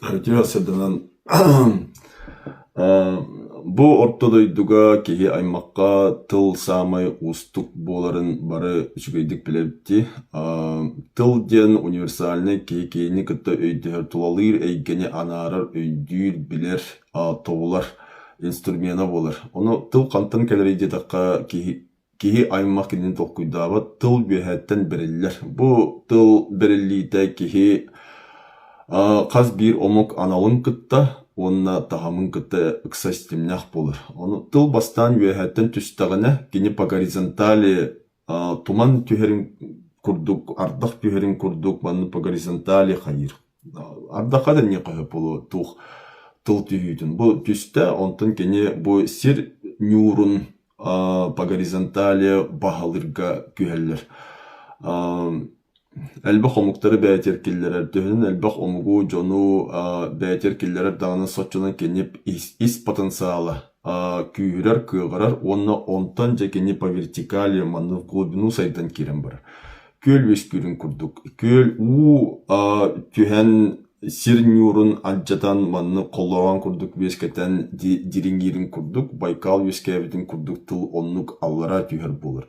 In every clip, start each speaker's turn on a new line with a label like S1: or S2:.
S1: Үтүө сырдынан бу орто дойдуга киһи аймахха тыл саамай уустук буоларын бары үчүгэйдик билэбит дии. Тыл диэн универсальнай киһи киһини кытта өйдөһөр, тулалыыр эйгэни анаарар, өйдүүр, билэр, тобулар инструмена буолар. Ону тыл хантан кэлэрий диэтэххэ киһи Киһи аймах кинини толкуйдаабат, тыл үөһэттэн бэриллэр. Бу тыл бэриллиитэ киһи хас биир омук аналын кытта уонна таһымын кытта ыкса ситимнээх буолар. Ону тыл бастаан үөһэттэн түстэҕинэ, кини по горизонтали туман түһэрин курдук, ардах түһэрин курдук манна по горизонтали хайыыр. Ардахха да эмиэ хаһыат буолуо туох тыл түһүүтүн. Бу түстэ, онтон кини бу сир ньуурун по горизонтали баһылыырга күһэллэр. Элбэх омуктары бэйэтигэр киллэрэр, төһөнөн элбэх омугу, дьону бэйэтигэр киллэрэр даҕаны соччонон кини ис потенциала күүһүрэр, кыаҕырар уонна онтон дьэ кини по вертикали манна в глубину сайдан киирэн барар. Күөл үөскүүрүн курдук. Күөл уу түһэн сир ньуурун алдьатан маннык холлороон курдук үөскэтэн дириҥиирин курдук Байкал үөскээбитин курдук тыл оннук аллара түһэр буолар.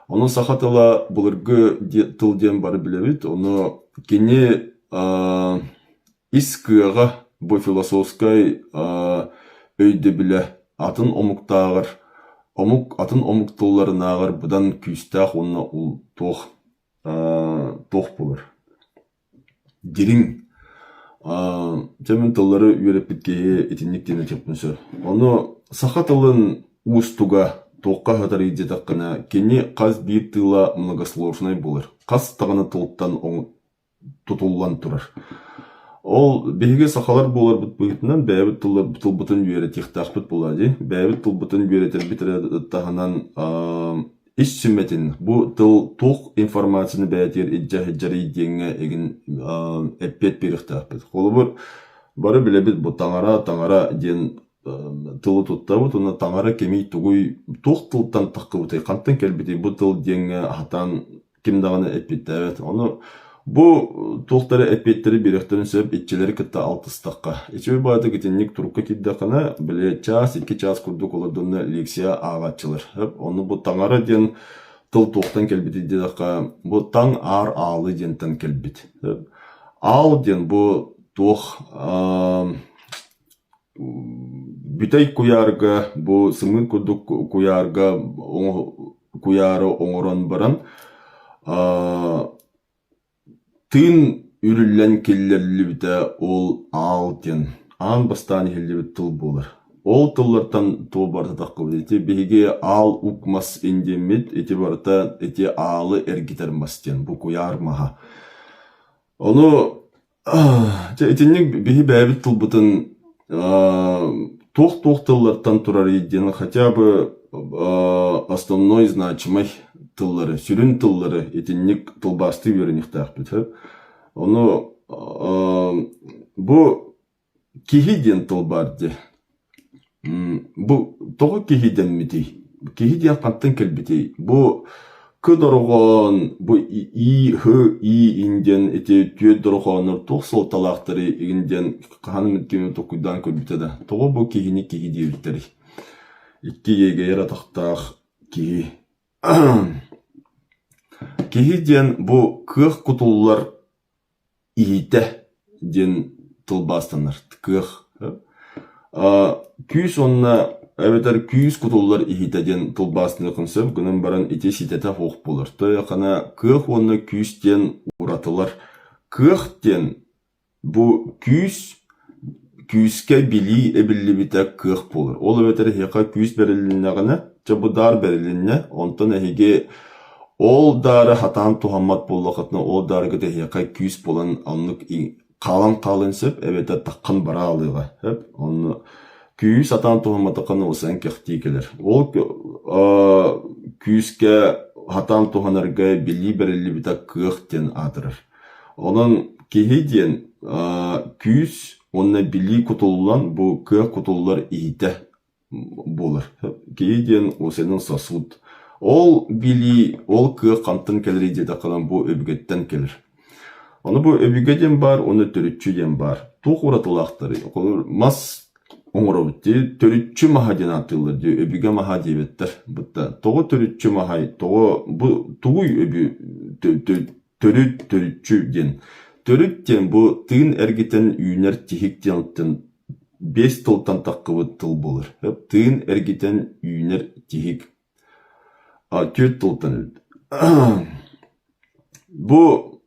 S1: Ону саха тыла былыргы тыл диэн бары билэбит. Ону кини ис кыаҕа бу философскай өйдөбүлэ атын омуктааҕар омук атын омук тылларынааҕар быдан күүстээх уонна туох туох буолар Дириҥ дьэ мин тыллары үөрэппит киһи итинник диэн этиэхпин сөп. Ону саха тылын уустуга туохха аһатарый диэтэххинэ, кини хас биир тыла многосложнай буолар. Хас даҕаны тылтан тутуллан турар. Ол биһиги сахалар буоларбыт быһыытынан бэйэбит тылбытын үөрэтиэхтээхпит буолаа дии. Бэйэбит тылбытын үөрэтэрбит эрэ таһынан Ис сүмэтин бу тыл туох информацияны бэйэтигэр илдьэ сылдьарый диэҥҥэ игин эппиэт биэриэхтээхпит. Холобур, бары билэбит бу таҥара, таҥара диэн тылы туттабыт уонна таҥара кимий, тугуй, туох тылтан таххыбытый, хантан кэлбитий бу тыл диэҥҥэ сатаан ким даҕаны эппиэттээбэт. Ону бу туохтары эппиэттэри биэриэхтэрин сөп иччилэри кытта алтыстахха. Үчүгэй баҕайытык итинник турукка киирдэххинэ, били чаас, икки чаас курдук олордонно лекция ааҕааччылар. Ону бу таҥара диэн тыл туохтан кэлбитий диэтэххэ, бу таҥ аар аалы диэнтэн кэлбит. Аал диэн бу туох Бүтэй куйаарга бу сымыыт курдук куйаарга куйаары оҥорон баран тыын үрүллэн киллэриллибитэ ол аал диэн аан бастаан иһиллибит тыл буолар. Ол тыллартан туох барыта таххыбыт ити биһиги аал ук мас диэммит ити барыта ити аалы эргитэр мас диэн бу куйаар маһа. Ону Дьэ итинник биһи бэйэбит тылбытын туох-туох тыллартан турарый диэн хотя бы основной значимай тыллары, сүрүн тыллары итинник тылбаастыы үөрэниэхтээхпит. Ону бу Киһи диэн тыл баар дии. Бу тоҕо киһи дэммитий? Киһи диэн хантан кэлбитий? Бу К дорҕоон, бу И, Һ, И ин диэн ити түөрт дорҕооннор туох суолталаахтарый игин диэн хаһан эмит кими толкуйдаан көрбүтэ да. Тоҕо бу киһини киһи диэбиттэрий? Икки иэгэйэр атахтаах киһи. Киһи диэн бу кыах кутуллар Иһитэ диэн тылбаастанар кыах Күүс уонна эбэтэр күүс кутуллар иһитэ диэн тылбаастаныаххын сөп, гынан баран ити ситэтэ суох буолар. Тоойоххуна кыах уонна күүс диэн уратылар. Кыах диэн бу күүс күүскэ билии эбиллибитэ кыах буолар. Ол эбэтэр эһиэхэ күүс бэрилиннэҕинэ, чэ бу даар бэрилиннэ, онтон эһиги ол даары сатаан туһаммат буоллаххытына, ол дааргыт эһиэхэ күүс буолан оннук хаалан хаалыан сөп эбэтэр таххан бара аалыаҕа сөп. Онно күүһү сатаан туһамматаххына ылсан кэхтии кэлэр. Ол күүскэ сатаан туһанарга билии бэриллибитэ кыах диэн аатырар. Онон киһи диэн күүс уонна билии кутуллан бу кыах кутуллар иһитэ буолар. Киһи диэн уосайынан сосуд. Ол билии, ол кыах хантан кэлэрий диэтэххинэ бу өбүгэттэн кэлэр. Ону бу өбүгэ диэн баар уонна төрүччү диэн баар. Туох уратылаахтарый? Холобур, мас оҥоробут дии, төрүччү маһа диэн ааттыыллар дии, өбүгэ маһа диэбэттэр. Бытта тоҕо төрүччү маһай, тоҕо бу тугуй өбү төрүт төрүччү диэн. Төрүт диэн бу тыын эргитэн үүнэр тиһик диэнтэн биэс тылтан таххыбыт тыл буолар. Тыын эргитэн үүнэр тиһик. Түөрт тылтан эбит. Бу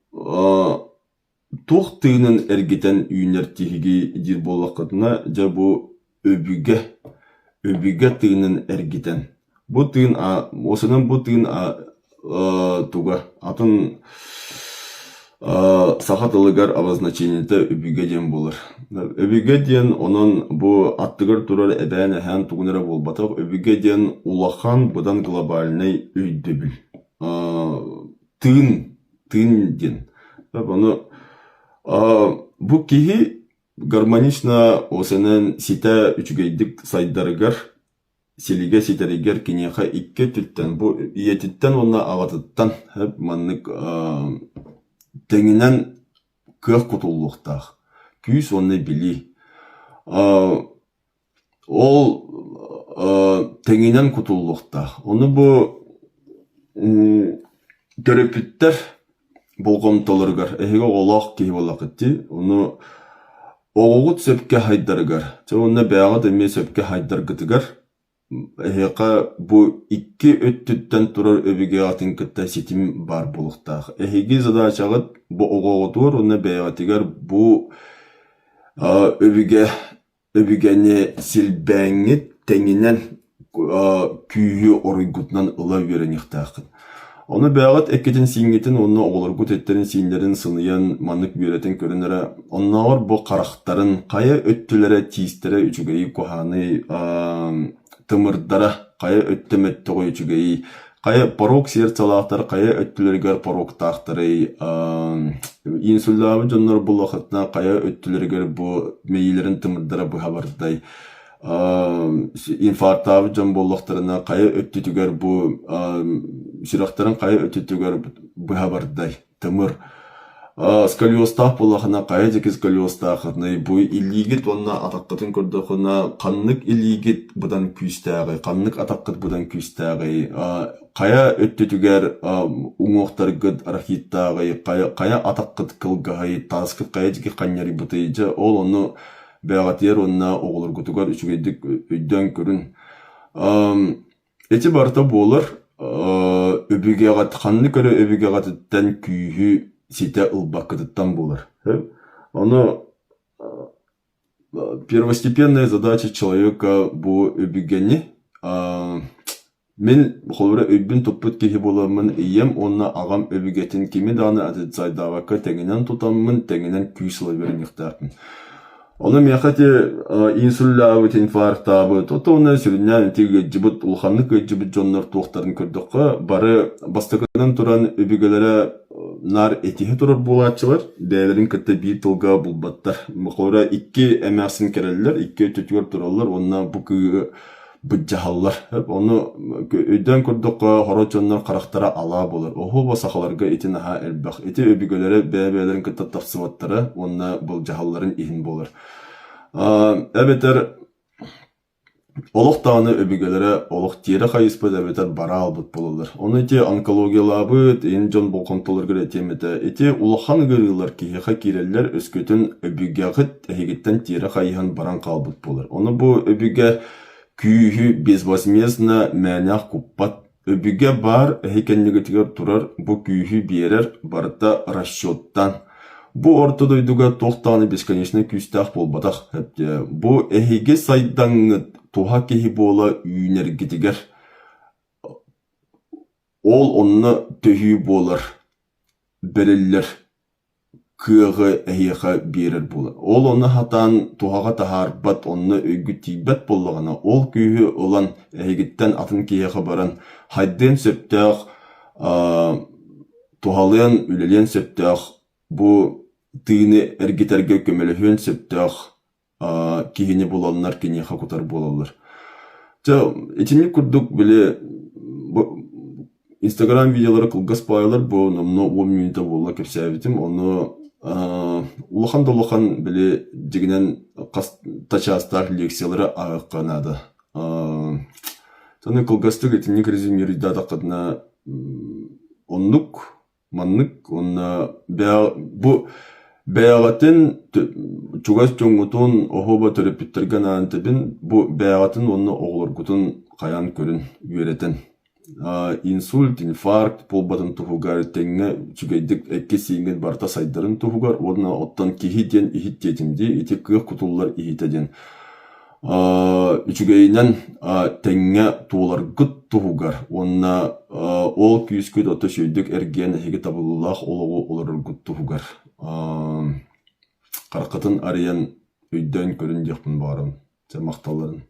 S1: туох тыынын эргитэн үүнэр тиһиги диир буоллаххытына, дьэ бу өбүгэ, өбүгэ тыынын эргитэн. Бу тыын уосанан бу тыын туга атын саха тылыгар обозначениета өбүгэ диэн буолар. Өбүгэ диэн онон бу аттыгар турар эбээн-эһээн тугун эрэ буолбатах, өбүгэ диэн улахан быдан глобальнай өйдөбүл. Тыын, тыын диэн. Ону бу киһи гармонично осенен ситэ үчүгэйдик сайдарыгар силигэ ситэригэр киниэхэ икки өттүттэн бу ийэтиттэн уонна аҕатыттан маннык тэҥинэн кыах кутуллуохтаах күүс уонна билии ол тэҥинэн кутуллуохтаах ону бу төрөппүттэр болҕомтолоругар эһиги оҕолоох киһи буоллаххыт дии ону оҕоҕут сөпкө хайдарыгар дьэ уонна бэйэҕит эмиэ сөпкө хайдаргытыгар эһиэхэ бу икки өттүттэн турар өбүгэҕитин кытта ситим баар буолуохтаах. Эһиги задачаҕыт бу оҕоҕутугар уонна бэйэҕитигэр бу өбүгэ Өбүгэни силбээҥҥит тэҥинэн күүһү оруйгутунан ыла үөрэниэхтээххит. Ону бэйэҕит эккитин-сииҥҥитин уонна оҕолоргут эттэрин-сииннэрин сыныйан маннык үөрэтэн көрөн эрэ, оннооҕор бу харахтарын хайа өттүлэрэ тиистэрэ үчүгэйий куһааный, тымырдара хайа өттө мөттөҕүй үчүгэйий, Хайа порог сердцалаахтар хайа өттүлэригэр поруоктаахтарый? Инсульдаабыт дьоннор буллахытына хайа өттүлэригэр бу мэйиилэрин тымырдара быһа бардай? Инфарктаабыт дьон буоллахтарына хайа өттүтүгэр бу сүрэхтэрин хайа өттүтүгэр быһа бардай? Тымыр Сколиозтаах буоллахына хайа диэки сколиозтааххытыный бу илиигит уонна атаххытын көрдөххүнэ ханнык илиигит быдан күүстээҕий ханнык атаххыт быдан күүстээҕий хайа өттүтүгэр уҥуохтаргыт рахиттааҕый хайа хайа атаххыт кылгаһый тааскыт хайа диэки ханньарыйбытый дьэ ол ону бэйэҕитигэр уонна оҕолоргутугар үчүгэйдик өйдөөн көрүн Ити барыта буолар өбүгэҕит ханнык эрэ өбүгэҕититтэн күүһү ситэ ылбаккытыттан буолар. Ону первостепенная задача человека бу өбүгэни мин холобура өйбүн туппут киһи буоламмын ийэм уонна аҕам өбүгэтин кими даҕаны отрицайдаабакка тэҥинэн тутаммын тэҥинэн күүс ыла үөрэниэхтээхпин. Ону миэхэ ити инсульдаабыт, инфарктаабыт, уонна сүрүннээн ити ыалдьыбыт, улаханнык ыалдьыбыт дьоннор туохтарын көрдөххө, бары бастакынан туран өбүгэлэрэ наар этиһэ турар буолааччылар, бэйэлэрин кытта биир тылга булбаттар. Холобура, икки эмээхсин кэлэллэр, икки өттүтүгэр тураллар уонна бу кыыһы быдьаһаллар. Ону өйдөөн көрдөххө, хоро дьоннор харахтара алаа буолар. Оһуоба сахаларга ити наһаа элбэх. Ити өбүгэлэрэ бэйэ-бэйэлэрин кытта тапсыбаттара уонна былдьаһалларын иһин буолар. Эбэтэр олох даҕаны өбүгэлэрэ олох тиэрэ хайыспыт эбэтэр бара албыт буолаллар. Ону ити онкологиялаабыт, ин дьон болҕомтолоругар этиэм этэ. Ити улахан ыарыылар киһиэхэ киирэллэр, өскөтүн өбүгэҕит эһигиттэн тиэрэ хайыһан баран хаалбыт буолар. Ону бу өбүгэ Күүһү безвозмездно мээнэх куппат, өбүгэ баар эһи кэннигитигэр турар бу күүһү биэрэр барыта расчеттан. Бу орто дойдуга туох даҕаны бесконечнай күүстээх буолбатах. Бу эһиги сайдаҥҥыт туһа киһи буола үүнэргитигэр ол онно төһүү буолар, бэриллэр кыаҕы эһиэхэ биэрэр буолар. Ол ону сатаан туһаҕа таһаарбат, онно өйгүт тиийбэт буоллаҕына, ол күүһү ылан эһигиттэн атын киһиэхэ баран хайдыан сөптөөх, туһалыан, үлэлиэн сөптөөх, бу тыыны эргитэргэ көмөлөһүөн сөптөөх киһини буланнар киниэхэ кутар буолаллар. Чэ, итинник курдук били Инстаграм видеолара кылгас баайылар бу номнуо 10 мүнүүтэ буолла кэпсээбитим. Ону. Улахан да улахан били дьиҥинэн хас да чаастаах лекциялары ааҕыахха наада. Ону кылгастык итинник резюмируйдаатаххытына оннук, маннык уонна бу бэйэҕитин чугас дьоҥҥутун оһуоба төрөппүттэргэ анаан этэбин, бу бэйэҕитин уонна оҕолоргутун хайаан көрүн, үөрэтэн. Инсульт, инфаркт буолбатын туһугар тэҥҥэ үчүгэйдик эккэ-сииҥҥин барыта сайдарын туһугар уонна оттон киһи диэн иһит диэтим дии, ити кыах кутуллар иһитэ диэн үчүгэйинэн тэҥҥэ туоларгыт туһугар уонна ол күүскүт ото үчүгэйдик эргийэн эһиги табыллыылаах олоҕу олороргут туһугар хараххытын арыйан өйдөөн көрүн диэхпин баҕарабын. Дьэ махталларын.